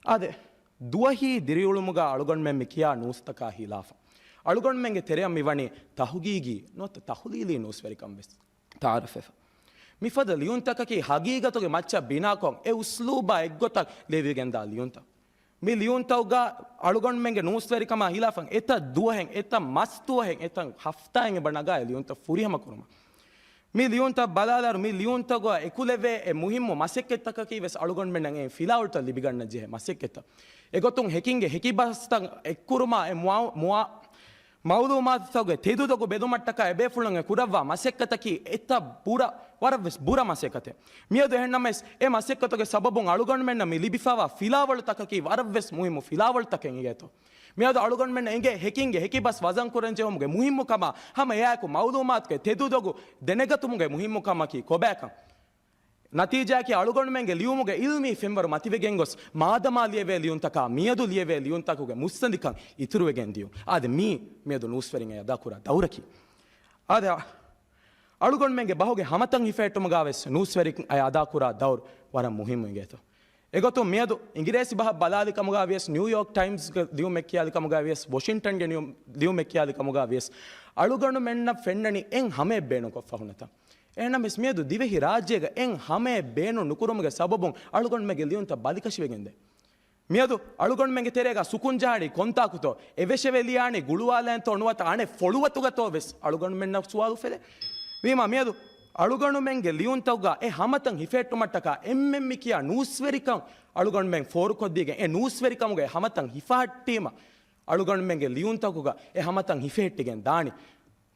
އާދެ، ދުވަހީ ދިރިއުޅުމުގަ އަޅުގަނޑުމެން މި ކިޔާ ނޫސްތަކާ ހިލާފަށް އަޅުގަނޑުމެންގެ ތެރެއަށް މިވަނީ ތަހުގީގީ ނުވަތަ ތަހުލީލީ ނޫސްވެރިކަން ވެސް ތައާރަފްވެފަ. މިފަދަ ލިޔުންތަކަކީ ހަގީގަތުގެ މައްޗަށް ބިނާކޮށް އެ އުސްލޫބާ އެއްގޮތަށް ލިޔެވިގެންދާ ލިޔުންތައް. މި ލިޔުންތަކުގަ އަޅުގަނޑުމެންގެ ނޫސްވެރިކަމާ ހިލާފަށް އެތައް ދުވަހެއް، އެތައް މަސް ދުވަހެއް، އެތައް ހަފްތާއެއް އެބަ ނަގާ އެ ލިޔުންތައް ފުރިހަމަ ކުރުމަށް. މި ލިޔުންތައް ބަލާލާއިރު، މި ލިޔުންތަކުގަ އެކުލެވޭ އެ މުހިއްމު މަސައްކަތްތަކަކީ ވެސް އަޅުގަނޑުމެންނަށް އެ ފިލާވަޅުތައް ލިބިގަންނަން ޖެހޭ މަސައްކަތްތައް. އެގޮތުން ހެކިންގެ ހެކިބަސްތައް އެއްކުރުމާ އެ މުއާ-، މުއާ-، މައުލޫމާތުތަކުގެ ތެދުދޮގު ބެލުމަށްޓަކާ އެބޭފުޅުން އެ ކުރައްވާ މަސައްކަތަކީ އެތައް ބުރަ، ވަރަށްވެސް ބުރަ މަސައްކަތެއް. މިއަދު އެހެންނަމަވެސް، އެ މަސައްކަތުގެ ސަބަބުން އަޅުގަނޑުމެންނަށް މި ލިބިފައިވާ ފިލާވަޅުތަކަކީ ވަރަށްވެސް މުހިއްމު ފިލާވަޅުތަކެއް އިނގޭތޯ. މިއަދު އަޅުގަނޑުމެންނަށް އެނގޭ ހެކިންގެ ހެކިބަސް ވަޒަންކުރަން ޖެހުމުގެ މުހިއްމުކަމާ، ހަމަ އެއާއެކު މައުލޫމާތުގެ ތެދުދޮގު ދެނެގަތުމުގެ މުހިއްމުކަމަކީ ކޮބާކަން. ނަތީޖާއަކީ އަޅުގަނޑުމެންގެ ލިޔުމުގެ އިލްމީ ފެންވަރު މަތިވެގެންގޮސް، މާދަމާ ލިޔެވޭ ލިޔުންތަކާ މިއަދު ލިޔެވޭ ލިޔުންތަކުގެ މުއްސަނދިކަން އިތުރުވެގެން ދިޔުން. އާދެ، މީ މިއަދު ނޫސްވެރިން އަދާކުރާ ދައުރަކީ. އާދެ، އަޅުގަނޑުމެންގެ ބަހުގެ ހަމަތަން ހިފެހެއްޓުމުގަ ވެސް ނޫސްވެރިން އަދާކުރާ ދައުރު ވަރަށް މުހިއްމު އިނގޭތޯ. އެގޮތުން މިއަދު އިނގިރޭސި ބަހަށް ބަލާލި ކަމުގަ ވިޔަސް، ނިއުޔޯކް ޓައިމްސްގެ ލިޔުމެއް ކިޔާލި ކަމުގަ ވިޔަސް، ވޮޝިންޓަންގެ ނިޔު-، ލިޔުމެއް ކިޔާލި ކަމުގަ ވިޔަސް، އަޅުގަނޑުމެންނަށް ފެންނަނީ އެއް ހަމައެއް ބޭނުންކޮށްފަ ހުންނަތާ. އެހެންނަމަވެސް، މިއަދު ދިވެހި ރާއްޖޭގަ އެއް ހަމައެއް ބޭނުން ނުކުރުމުގެ ސަބަބުން އަޅުގަނޑުމެންގެ ލިޔުންތައް ބަލިކަށިވެގެންދޭ. މިއަދު އަޅުގަނޑުމެންގެ ތެރޭގަ ސުކުން ޖަހާނީ ކޮންތާކުތޯ؟ އެވެށެވެ ލިޔާނީ ގުޅުވާލައިންތޯ ނުވަތަ އަނެއް ފޮޅުވަތުގަތޯ ވެސް އަޅުގަނޑުމެންނަށް ސުވާލު އުފެދޭ. ވީމާ މިއަދު އަޅުގަނޑުމެންގެ ލިޔުންތަކުގަ އެ ހަމަތަން ހިފެހެއްޓުމަށްޓަކާ އެންމެން މި ކިޔާ ނޫސްވެރިކަން އަޅުގަނޑުމެން ފޯރުކޮށްދީގެން، އެ ނޫސްވެރިކަމުގަ އެ ހަމަތަން ހިފަހައްޓީމަ، އަޅުގަނޑުމެންގެ ލިޔުންތަކުގަ އެ ހަމަތަން ހިފެހެއްޓިގެން ދާނީ.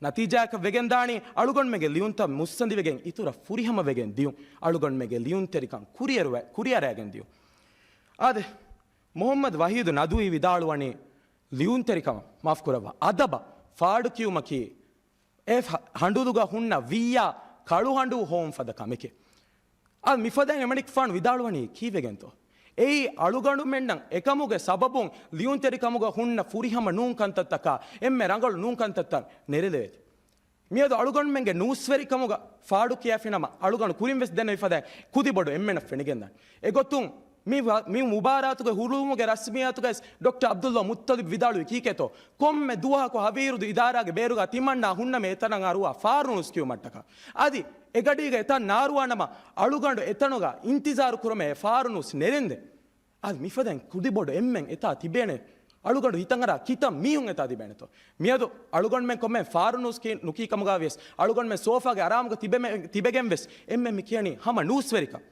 ނަތީޖާއަކަށް ވެގެން ދާނީ، އަޅުގަނޑުމެންގެ ލިޔުންތައް މުއްސަނދިވެގެން އިތުރަށް ފުރިހަމަވެގެން ދިޔުން، އަޅުގަނޑުމެންގެ ލިޔުންތެރިކަން ކުރިއަރުވެ-، ކުރިއަރައިގެން ދިޔުން. އާދެ، މުހައްމަދު ވަހީދު ނަދުވީ ވިދާޅުވަނީ، ލިޔުންތެރިކަމަށް، މާފު ކުރައްވާ، އަދަބަށް ފާޑުކިޔުމަކީ، އެ ހަ-، ހަނޑުލުގަ ހުންނަ ވިއްޔާ ކަޅުހަނޑޫ ހޮވުން ފަދަ ކަމެކޭ. އާ، މިފަދައިން އެމަނިކުފާނު ވިދާޅުވަނީ ކީއްވެގެންތޯ؟ އެއީ އަޅުގަނޑުމެންނަށް އެކަމުގެ ސަބަބުން ލިޔުންތެރިކަމުގަ ހުންނަ ފުރިހަމަ ނޫން ކަންތައްތަކާ، އެންމެ ރަނގަޅު ނޫން ކަންތައްތައް ނެރެލެވޭތީ. މިއަދު އަޅުގަނޑުމެންގެ ނޫސްވެރިކަމުގަ ފާޑު ކިޔާފިނަމަ، އަޅުގަނޑު ކުރިން ވެސް ދެންނެވި ފަދައިން ކުދިބޮޑު އެންމެނަށް ފެނިގެންދާނެ. އެގޮތުން މި ވަ-، މި މުބާރާތުގެ ހުޅުވުމުގެ ރަސްމިއްޔާތުގައި ޑޮކްޓަރ ޢަބްދުﷲ މުއްތަލިބް ވިދާޅުވީ ކީކޭތޯ؟ ކޮންމެ ދުވަހަކު ހަވީރުދު އިދާރާގެ ބޭރުގަ ތިމަންނާ ހުންނަމޭ އެތަނަށް އަރުވާ ފާރު ނޫސް ކިޔުމަށްޓަކާ. އަދި އެގަޑީގަ އެތަން ނާރުވާނަމަ، އަޅުގަނޑު އެތަނުގަ އިންތިޒާރު ކުރުމޭ އެ ފާރު ނޫސް ނެރެންދެން. އަދި މިފަދައިން ކުދިބޮޑު އެންމެން އެތާ ތިބޭނެ. އަޅުގަނޑު ހިތަށްއަރާ ކިތައް މީހުން އެތާ ތިބޭނެތޯ؟ މިއަދު އަޅުގަނޑުމެން ކޮންމެ ފާރު ނޫސް ކި-، ނުކީ ކަމުގަ ވިޔަސް، އަޅުގަނޑުމެން ސޯފާގެ އަރާމުގަ ތިބެމެ-، ތިބެގެން ވެސް އެންމެން މި ކިޔަނީ ހަމަ ނޫސްވެރިކަން.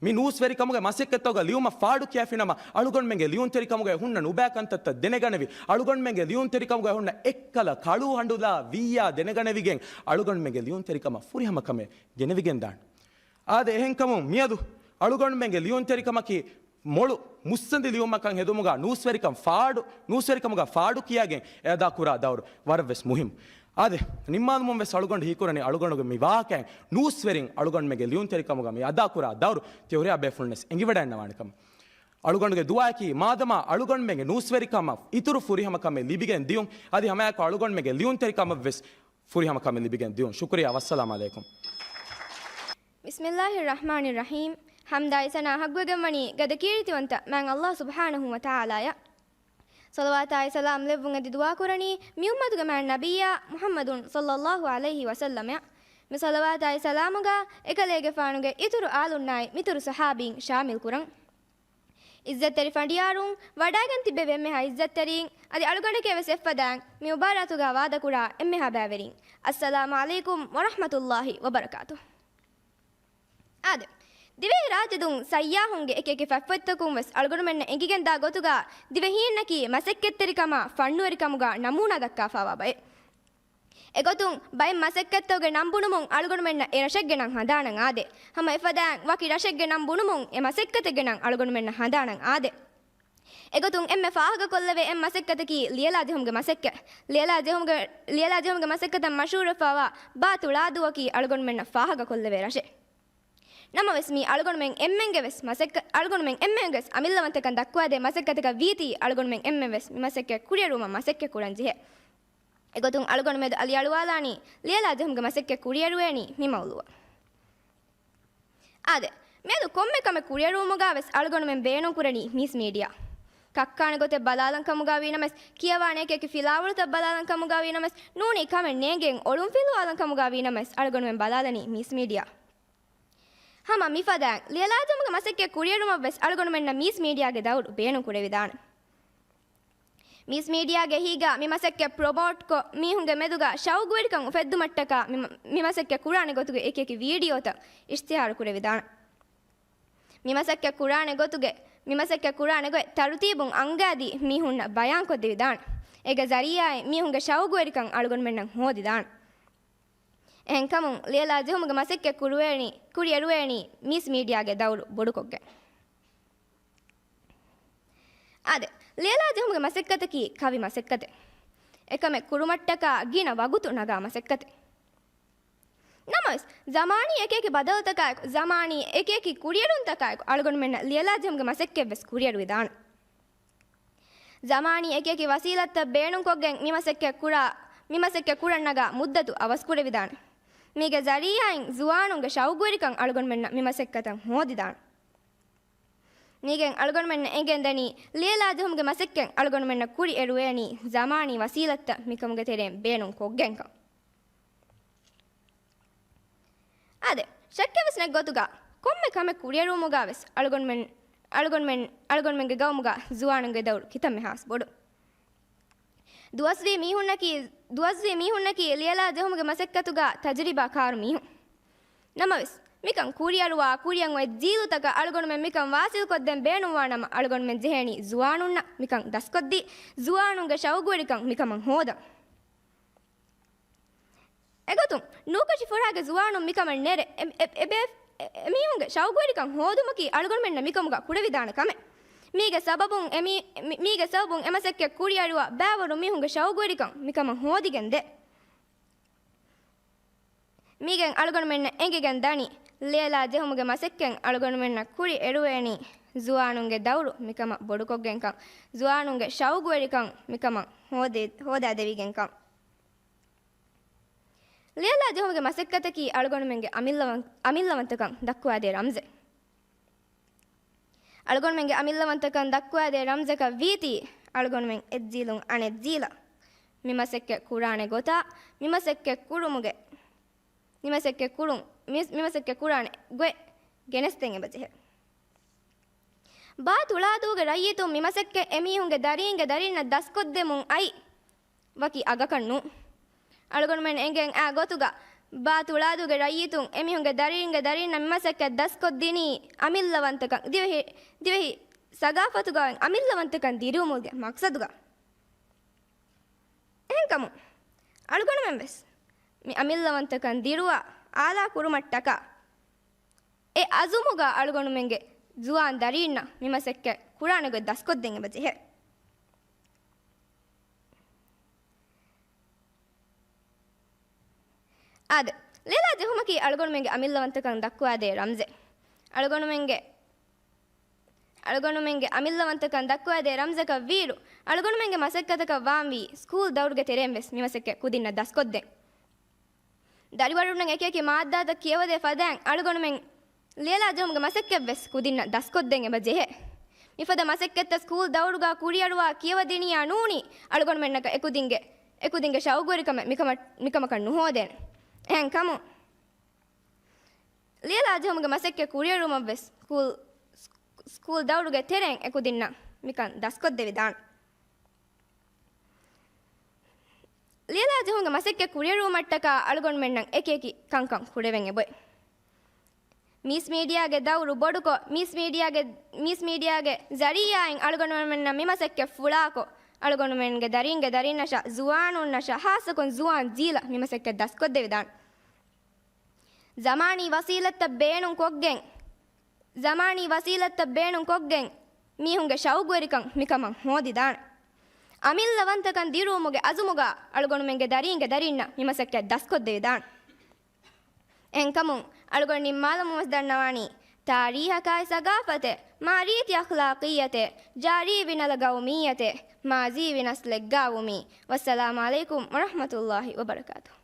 މި ނޫސްވެރިކަމުގެ މަސައްކަތްތަކުގަ ލިޔުމަށް ފާޑު ކިޔާފިނަމަ، އަޅުގަނޑުމެންގެ ލިޔުންތެރިކަމުގައި ހުންނަ ނުބައިކަންތައްތައް ދެނެގަނެވި، އަޅުގަނޑުމެންގެ ލިޔުންތެރިކަމުގައި ހުންނަ އެއްކަލަ ކަޅު ހަނޑުލާ ވިއްޔާ ދެނެގަނެވިގެން، އަޅުގަނޑުމެންގެ ލިޔުންތެރިކަމަށް ފުރިހަމަކަމެއް ގެނެވިގެންދާނެ. އާދެ، އެހެންކަމުން މިއަދު އަޅުގަނޑުމެންގެ ލިޔުންތެރިކަމަކީ މޮޅު މުއްސަނދި ލިޔުމަކަށް ހެދުމުގަ ނޫސްވެރިކަން ފާޑު، ނޫސްވެރިކަމުގަ ފާޑު ކިޔާގެން އެ އަދާކުރާ ދައުރު ވަރަށްވެސް މުހިންމު. އާދެ، ނިންމާލުމުން ވެސް އަޅުގަނޑު ހީކުރަނީ އަޅުގަނޑުގެ މި ވާހަކައިން ނޫސްވެރިން އަޅުގަނޑުމެންގެ ލިޔުންތެރިކަމުގަ މި އަދާކުރާ ދައުރު ތިހުރިހާ ބޭފުޅުންވެސް އެނގިވަޑައިންނަވާނެ ކަމަށް. އަޅުގަނޑުގެ ދުޢާއަކީ މާދަމާ އަޅުގަނޑުމެންގެ ނޫސްވެރިކަމަށް އިތުރު ފުރިހަމަކަމެއް ލިބިގެން ދިޔުން، އަދި ހަމައެއާއެކު އަޅުގަނޑުމެންގެ ލިޔުންތެރިކަމަށްވެސް ފުރިހަމަކަމެއް ލިބިގެން ދިޔުން. ޝުކުރިއްޔާ. ވައްސަލާމް ޢަލައިކުމް. ބިސްމިއްލާހިއްރަޙްމާނިއްރަޙީމް. ޙަމްދާއި ސަނާ ޙައްޤުވެގެންވަނީ ގަދަ ކީރިތިވަންތަ މާތް ﷲ ސުބްޙާނަހޫ ވަތަޢާލާއަށް. ޞަލަވާތާއި ސަލާމް ލެއްވުން އެދި ދުޢާކުރަނީ މި އުއްމަތުގެ މާތް ނަބިއްޔާ މުޙައްމަދު ޞައްލައްލާހު ޢަލައިހި ވަސައްލަމައަށް. މި ޞަލަވާތާއި ސަލާމުގަ އެކަލޭގެފާނުގެ އިތުރު އާލުންނާއި މިތުރު ޞަޙާބީން ޝާމިލްކުރަން. ޢިއްޒަތްތެރި ފަނޑިޔާރުން، ވަޑައިގެން ތިއްބެވި އެންމެހާ ޢިއްޒަތްތެރީން، އަދި އަޅުގަނޑެކޭ ވެސް އެއްފަދައިން މި މުބާރާތުގަ ވާދަކުރާ އެންމެހާ ބައިވެރިން، އައްސަލާމު ޢަލައިކުމް ވަރަޙްމަތުﷲ ވަބަރަކާތުހު. އާދެ، ދިވެހިރާއްޖެދުން ސައްޔާހުންގެ އެކިއެކި ފަތްފޮތްތަކުން ވެސް އަޅުގަނޑުމެންނަށް އެނގިގެންދާ ގޮތުގަ ދިވެހީންނަކީ މަސައްކަތްތެރިކަމާ ފަންނުވެރިކަމުގަ ނަމޫނާ ދައްކާފައިވާ ބައެއް. އެގޮތުން ބައެއް މަސައްކަތްތަކުގެ ނަން ބުނުމުން އަޅުގަނޑުމެންނަށް އެ ރަށެއްގެ ނަން ހަނދާނަށް އާދޭ. ހަމަ އެފަދައިން ވަކި ރަށެއްގެ ނަން ބުނުމުން އެ މަސައްކަތެއްގެ ނަން އަޅުގަނޑުމެންނަށް ހަނދާނަށް އާދޭ. އެގޮތުން އެންމެ ފާހަގަކޮށްލެވޭ އެއް މަސައްކަތަކީ ލިޔެލާ ޖެހުމުގެ މަސައްކަތް. ލިޔެލާ ޖެހުމުގެ، ލިޔެލާ ޖެހުމުގެ މަސައްކަތަށް މަޝްހޫރުވެފައިވާ ބާ ތުޅާދޫއަކީ އަޅުގަނޑުމެންނަށް ފާހަގަކޮށްލެވޭ ރަށެއް. ނަމަވެސް މީ އަޅުގަނޑުމެން އެންމެންގެ ވެސް މަސައްކަ-، އަޅުގަނޑުމެން އެންމެންގެ ވެސް އަމިއްލަވަންތަކަން ދައްކުވާދޭ މަސައްކަތަކަށް ވީތީ އަޅުގަނޑުމެން އެންމެން ވެސް މި މަސައްކަތް ކުރިއެރުވުމަށް މަސައްކަތް ކުރަން ޖެހޭ. އެގޮތުން އަޅުގަނޑު މެދު އަލިއަޅުވާލާނީ ލިޔެލާ ޖެހުމުގެ މަސައްކަތް ކުރިއެރުވޭނީ މި މައުޟޫޢަށް. އާދެ، މިއަދު ކޮންމެ ކަމެއް ކުރިއެރުވުމުގަ ވެސް އަޅުގަނޑުމެން ބޭނުން ކުރަނީ މީސް މީޑިއާ. ކައްކާނެ ގޮތެއް ބަލާލަން ކަމުގަ ވީ ނަމަވެސް، ކިޔަވާނެ އެކި އެކި ފިލާވަޅުތައް ބަލާލަން ކަމުގަ ވީ ނަމަވެސް، ނޫނީ ކަމެއް ނޭނގެން އޮޅުން ފިލުވާލަން ކަމުގަ ވީ ނަމަވެސް އަޅުގަނޑުމެން ބަލާލަނީ މީސް މީޑިއާ. ހަމަ މިފަދައިން ލިޔެލާ ޖެހުމުގެ މަސައްކަތް ކުރިއެރުމަށް ވެސް އަޅުގަނޑުމެންނަށް މީސް މީޑިއާގެ ދައުރު ބޭނުން ކުރެވިދާނެ. މީސް މީޑިއާގެ އެހީގަ މި މަސައްކަތް ޕްރޮމޯޓްކޮށް، މީހުންގެ މެދުގަ ޝައުގުވެރިކަން އުފެއްދުމަށްޓަކާ މި، މި މަސައްކަތް ކުރާނެ ގޮތުގެ އެކި އެކި ވީޑިއޯތައް އިޝްތިހާރު ކުރެވިދާނެ. މި މަސައްކަތް ކުރާނެ ގޮތުގެ، މި މަސައްކަތް ކުރާނެ ގޮތް ތަރުތީބުން އަންގާދީ މީހުންނަށް ބަޔާންކޮށްދެވިދާނެ. އޭގެ ޒަރީއާއިން މީހުންގެ ޝައުގުވެރިކަން އަޅުގަނޑުމެންނަށް ހޯދިދާނެ. އެހެންކަމުން ލިޔެލާ ޖެހުމުގެ މަސައްކަތް ކުރުވޭނީ، ކުރިއެރުވޭނީ މީސް މީޑިއާގެ ދައުރު ބޮޑުކޮށްގެން. އާދެ، ލިޔެލާ ޖެހުމުގެ މަސައްކަތަކީ ކަވި މަސައްކަތެއް. އެކަމެއް ކުރުމަށްޓަކާ ގިނަ ވަގުތު ނަގާ މަސައްކަތެއް. ނަމަވެސް، ޒަމާނީ އެކި އެކި ބަދަލުތަކާއެކު، ޒަމާނީ އެކި އެކި ކުރިއެރުންތަކާއެކު އަޅުގަނޑުމެންނަށް ލިޔެލާ ޖެހުމުގެ މަސައްކަތްވެސް ކުރިއެރުވިދާނެ. ޒަމާނީ އެކި އެކި ވަސީލަތްތައް ބޭނުންކޮށްގެން މި މަސައްކަތް ކުރާ، މި މަސައްކަތް ކުރަން ނަގާ މުއްދަތު އަވަސްކުރެވިދާނެ. މީގެ ޒަރީއާއިން ޒުވާނުންގެ ޝައުގުވެރިކަން އަޅުގަނޑުމެންނަށް މި މަސައްކަތަށް ހޯދިދާނެ. މީގެން އަޅުގަނޑުމެންނަށް އެނގެންދަނީ، ލިޔެލާ ޖެހުމުގެ މަސައްކަތް އަޅުގަނޑުމެންނަށް ކުރި އެރުވޭނީ ޒަމާނީ ވަސީލަތްތައް މިކަމުގެ ތެރެއިން ބޭނުން ކޮށްގެންކަން. އާދެ، ޝައްކެއްވެސް ނެތް ގޮތުގަ، ކޮންމެ ކަމެއް ކުރިއެރުވުމުގަ ވެސް އަޅުގަނޑުމެން، އަޅުގަނޑުމެން، އަޅުގަނޑުމެންގެ ގައުމުގަ ޒުވާނުންގެ ދައުރު ކިތަންމެ ހާސް ބޮޑު. ދުވަސްވީ މީހުންނަކީ، ދުވަސްވީ މީހުންނަކީ ލިޔެލާ ޖެހުމުގެ މަސައްކަތުގަ ތަޖުރިބާ ކާރު މީހުން. ނަމަވެސް، މިކަން ކުރިއަރުވާ، ކުރިއަށް އޮތް ޖީލުތަކަށް އަޅުގަނޑުމެން މިކަން ވާސިލްކޮށްދޭން ބޭނުންވާ ނަމަ، އަޅުގަނޑުމެން ޖެހޭނީ ޒުވާނުންނަށް މިކަން ދަސްކޮށްދީ، ޒުވާނުންގެ ޝައުގުވެރިކަން މިކަމަށް ހޯދަން. އެގޮތުން، ނޫކަށި ފުރާގެ ޒުވާނުން މިކަމަށް ނެރެ، އެ، އެ، އެ، އެ، އެމީހުންގެ ޝައުގުވެރިކަން ހޯދުމަކީ އަޅުގަނޑުމެންނަށް މިކަމުގަ ކުރެވިދާނެ ކަމެއް. މީގެ ސަބަބުން އެމީ، މި، މީގެ ސަބަބުން އެމަސައްކަތް ކުރިއަރުވާ ބައިވަރު މީހުންގެ ޝައުގުވެރިކަން މިކަމަށް ހޯދިގެން ދޭ. މީގެން އަޅުގަނޑުމެންނަށް އެނގިގެން ދަނީ، ލިޔެލާ ޖެހުމުގެ މަސައްކަތް އަޅުގަނޑުމެންނަށް ކުރި އެރުވޭނީ، ޒުވާނުންގެ ދައުރު މިކަމަށް ބޮޑުކޮށްގެންކަން، ޒުވާނުންގެ ޝައުގުވެރިކަން މިކަމަށް ހޯދޭ، ހޯދާދެވިގެންކަން. ލިޔެލާ ޖެހުމުގެ މަސައްކަތަކީ އަޅުގަނޑުމެންގެ އަމިއްލަވަން، އަމިއްލަވަންތަކަން ދައްކުވާދޭ ރަމްޒެއް. އަޅުގަނޑުމެންގެ އަމިއްލަވަންތަކަން ދައްކުވާދޭ ރަމްޒަކަށް ވީތީ، އަޅުގަނޑުމެން އެއްޖީލުން އަނެއްޖީލަށް މި މަސައްކަތް ކުރާނެ ގޮތާ، މި މަސައްކަތް ކުރުމުގެ، މި މަސައްކަތް ކުރުން، މި، މި މަސައްކަތް ކުރާނެ ގޮތް ގެނެސްދޭން އެބަޖެހޭ. ބާ ތުޅާދޫގެ ރައްޔިތުން މި މަސައްކަތް އެމީހުންގެ ދަރީންގެ ދަރިންނަށް ދަސްކޮށްދެމުން އައި ވަކި އަގަކަށް ނޫން. އަޅުގަނޑުމެން އެނގެން އާ ގޮތުގަ ބާ ތުޅާދޫގެ ރައްޔިތުން އެމީހުންގެ ދަރީންގެ ދަރީންނަށް މިމަސައްކަތް ދަސްކޮށްދިނީ އަމިއްލަވަންތަކަން ދިވެހި، ދިވެހި ސަގާފަތުގައި އަމިއްލަވަންތަކަން ދިރިއުމުގެ މަޤްޞަދުގަ. އެހެންކަމުން އަޅުގަނޑުމެން ވެސް މި އަމިއްލަވަންތަކަން ދިރުވާ އާލާ ކުރުމަށްޓަކާ އެ އަޒުމުގަ އަޅުގަނޑުމެންގެ ޒުވާން ދަރީންނަށް މިމަސައްކަތް ކުރާނެ ގޮތް ދަސްކޮށްދޭން އެބަ ޖެހޭ. އާދެ، ލޭލާ ޖެހުމަކީ އަޅުގަނޑުމެންގެ އަމިއްލަވަންތަކަން ދައްކުވާދޭ ރަމްޒެއް. އަޅުގަނޑުމެންގެ، އަޅުގަނޑުމެންގެ އަމިއްލަވަންތަކަން ދައްކުވާދޭ ރަމްޒަކަށް ވީއިރު، އަޅުގަނޑުމެންގެ މަސައްކަތަކަށް ވާންވީ ސްކޫލް ދައުރުގެ ތެރެއިން ވެސް މިމަސައްކަތް ކުދިންނަށް ދަސްކޮށްދޭން. ދަރިވަރުންނަށް އެކިއެކި މާއްދާތައް ކިޔަވަދޭ ފަދައިން އަޅުގަނޑުމެން ލޭލާ ޖެހުމުގެ މަސައްކަތް ވެސް ކުދިންނަށް ދަސްކޮށްދޭން އެބަ ޖެހޭ. މިފަދަ މަސައްކަތްތައް ސްކޫލް ދައުރުގަ ކުރިއަރުވާ ކިޔަވަދިނިޔާ ނޫނީ އަޅުގަނޑުމެންނަކަށް އެކުދިންގެ، އެކުދިންގެ ޝައުގުވެރިކަމެއް މިކަމަށް، މިކަމަކަށް ނުހޯދޭނެ. އެހެން ކަމުން ލޭލާ ޖެހުމުގެ މަސައްކަތް ކުރިއަރުވުމަށް ވެސް ސްކޫލް، ސްކޫލް ދައުރުގެ ތެރެއިން އެކުދިންނަށް މިކަން ދަސްކޮށްދެވިދާނެ. ލިޔެލާ ޖެހުމުގެ މަސައްކަތް ކުރިއެރުވުމަށްޓަކާ އަޅުގަނޑުމެންނަށް އެކި އެކި ކަންކަން ކުރެވެން އެބައޮތް. މީސް މީޑިއާގެ ދައުރު ބޮޑުކޮށް، މީސް މީޑިއާގެ، މީސް މީޑިއާގެ ޒަރީއާއިން އަޅުގަނޑުމެންނަށް މި މަސައްކަތް ފުޅާކޮށް، އަޅުގަނޑުމެންގެ ދަރީންގެ ދަރީންނަށާ، ޒުވާނުންނަށާ، ހާއްސަކޮށް ޒުވާން ޖީލަށް މި މަސައްކަތް ދަސްކޮށްދެވިދާނެ. ޒަމާނީ ވަސީލަތްތައް ބޭނުން ކޮށްގެން، ޒަމާނީ ވަސީލަތްތައް ބޭނުން ކޮށްގެން، މީހުންގެ ޝައުގުވެރިކަން މިކަމަށް ހޯދިދާނެ. އަމިއްލަވަންތަކަން ދިރުވުމުގެ އަޒުމުގަ އަޅުގަނޑުމެންގެ ދަރީންގެ ދަރީންނަށް މި މަސައްކަތް ދަސްކޮށްދެވިދާނެ. އެހެންކަމުން އަޅުގަނޑު ނިންމާލަމުން ވެސް ދަންނަވާނީ، ތާރީހަކާއި ސަގާފަތެއް، މާ ރީތި އަޚްލާޤިއްޔަތެއް، ޖާރީ ވިނަލަ ގައުމިއްޔަތެއް، މާޒީ ވިނަސް ލެއްގާވުމީ. ވައްސަލާމު ޢަލައިކުމް ވަރަޙްމަތުﷲި ވަބަރަކާތުހު.